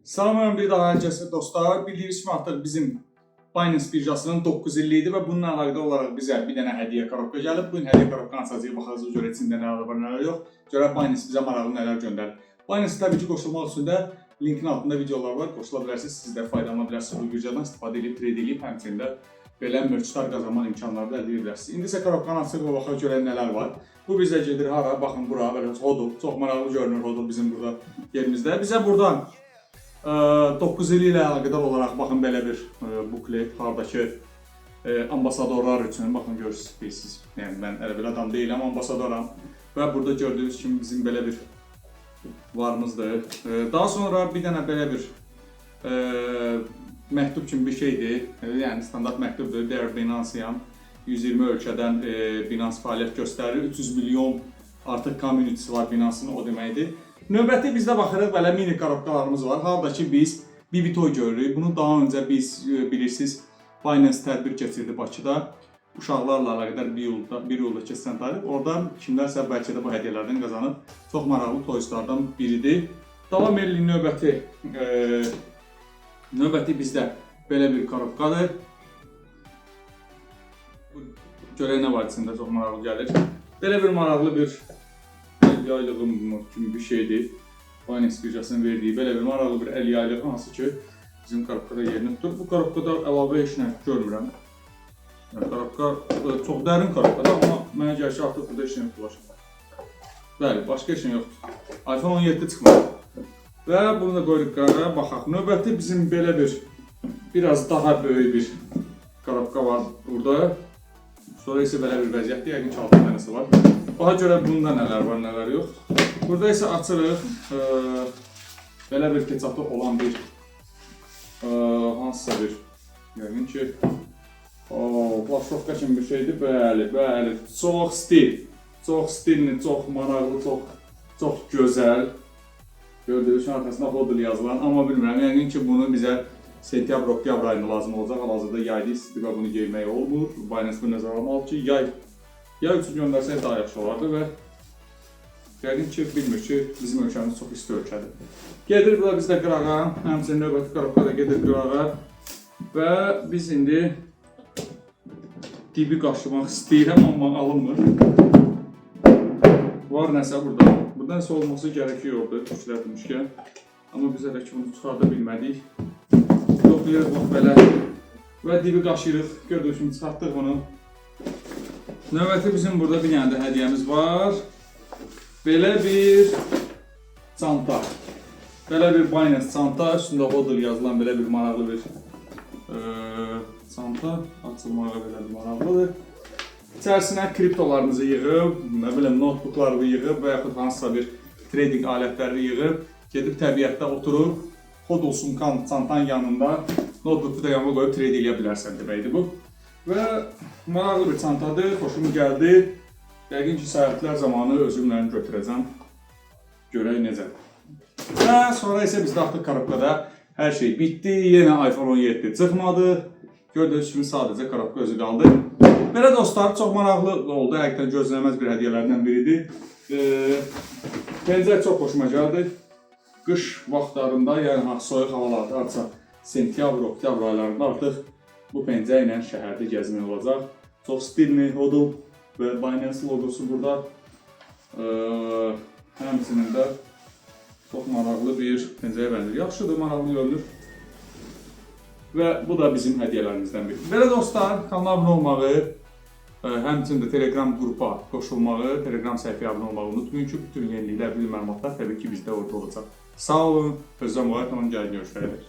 Salam bir daha hər kəsə dostlar. Bildiyiniz kimi artıq bizim Binance birjasının 9 illiyidir və bununla əlaqədar olaraq bizə bir dənə hədiyyə korobka gəlib. Bu gün hədiyyə korobkanı açacağıq, baxacağıq görə içində nələr var, nələr yox. Görək Binance bizə maraqlı nələr göndərir. Binance təbii ki qoşulmaq üçün də linkin altında videolar var. Qoşula bilərsiniz, siz də faydalana bilərsiniz bu birjadan istifadə edib, trade edib, həmçinin də belə merchlər qazanma imkanları da əldə edə bilərsiniz. İndi isə korobkanı açırıq və baxaq görək nələr var. Bu bizə gedir hara? Baxın bura, belə HODL. Çox maraqlı görünür HODL bizim burada yerimizdə. Bizə buradan 9 ili ilə əlaqədar olaraq baxın belə bir buklet hardakı ambasadorlar üçün baxın görürsüz, bilirsiniz. Yəni mən elə belə adam deyiləm, ambasadoram. Və burada gördüyünüz kimi bizim belə bir varımızdır. Daha sonra bir dənə belə bir məktub kimi bir şeydir. Yəni standart məktubdur. Dear Binance-yam. 120 ölkədən Binance fəaliyyət göstərir. 300 milyon artıq community var Binance-ın, o deməkdir. Növbəti bizdə baxırıq belə mini korobkalarımız var. Harda ki biz BB Toy görürük. Bunu daha öncə biz bilirsiniz, Binance tədbir keçirdi Bakıda. Uşaqlarla əlaqədar bir yılda keçən tarix. Orada kimlərsə bəlkə də bu hədiyyələrdən qazanıb. Çox maraqlı toyslardan biridir. Davam edirik, növbəti bizdə belə bir korobkadır. Bu görək nə var içində, çox maraqlı gəlir. Belə bir maraqlı bir əl yaylığı kimi bir şeydir. Binance birjasının verdiyi belə bir maraqlı bir əl yaylığı, hansı ki bizim korobkada yerini tutur. Bu korobkada əlavə heç nə görmürəm. Yəni, korobka çox dərin korobkadır, amma mənə gəlir ki, artıq burada heç nə yoxdur başqa. Bəli, başqa heç nə yoxdur. iPhone 17 çıxmadı. Və bunu da qoyduq qırağa, baxaq. Növbəti bizim belə bir biraz daha böyük bir korobka var burada. Sonra isə belə bir vəziyyətdir, yəqin ki 6 dənəsi var. Baxa görə bunda nələr var, nələr yox. Burada isə açırıq. Belə bir peçatı olan bir hansısa bir, yəqin ki o plaşovka kimi bir şeydir. Bəli, bəli. Çox stil. Çox stilli, çox maraqlı, çox çox gözəl. Gördüyünüz kimi arxasında HODL yazılan, amma bilmirəm, yəqin ki bunu bizə sentyabr, oktyabr ayında lazım olacaq. Hal-hazırda yayda istidir və bunu geymək olmur. Binance bunu nəzərə almalı ki, yay üçün göndərsək daha yaxşı olardı və yəqin ki, bilmir ki, bizim ölkəmiz çox isti ölkədir. Gedir bu da bizdə qırağa, həmçinin növbəti korobka da gedir qırağa və biz indi dibi qaşımaq istəyirəm, amma alınmır. Var nəsə burada. Burada nəsə olması gərəkiyordu yüklətmişkən. Amma biz hələ ki bunu çıxarda bilmədik. Toxlayırıq bax belə və dibi qaşıyırıq. Gördüyünüz kimi çıxartdıq bunu. Növbəti bizim burada bir dənə də hədiyyəmiz var. Belə bir çanta. Belə bir Binance çanta, üstündə HODL yazılan belə bir maraqlı bir çanta. Açılmağı belə bir maraqlıdır. İçərisinə kriptolarınızı yığıb, nə bilim, notebooklarını yığıb və yaxud hansısa bir trading alətləri yığıb, gedib təbiətdə oturub, HODL sumkan çantanın yanında notebooku da yanına qoyub trade eləyə bilərsən deməkdir bu. Və maraqlı bir çantadır, xoşuma gəldi. Yəqin ki, səyahətlər zamanı özümlə götürəcəm. Görək necədir. Və sonra isə bizdə artıq korobkada hər şey bitdi. Yenə iPhone 17 çıxmadı. Gördüyünüz kimi sadəcə korobka özü qaldı. Belə dostlar, çox maraqlı oldu. Həqiqətən gözlənilməz bir hədiyyələrdən biridir. Pencək çox xoşuma gəldi. Qış vaxtlarında, yəni ha, soyuq havalarda, artıq sentyabr, oktyabr aylarında artıq bu pencəklə şəhərdə gəzmək olacaq. Çox stilli, HODL və Binance logosu burada. Həmçinin də çox maraqlı bir pencəyə bənzəyir. Yaxşıdır, maraqlı görünür. Və bu da bizim hədiyyələrimizdən biri. Belə dostlar, kanala abunə olmağı, həmçinin də Telegram qrupa qoşulmağı, Telegram səhifəyə abunə olmağı unutmayın ki, bütün yeniliklər, bütün məlumatlar təbii ki bizdə orada olacaq. Sağ olun, özünüzə müğayət olun, gəlin görüşərək.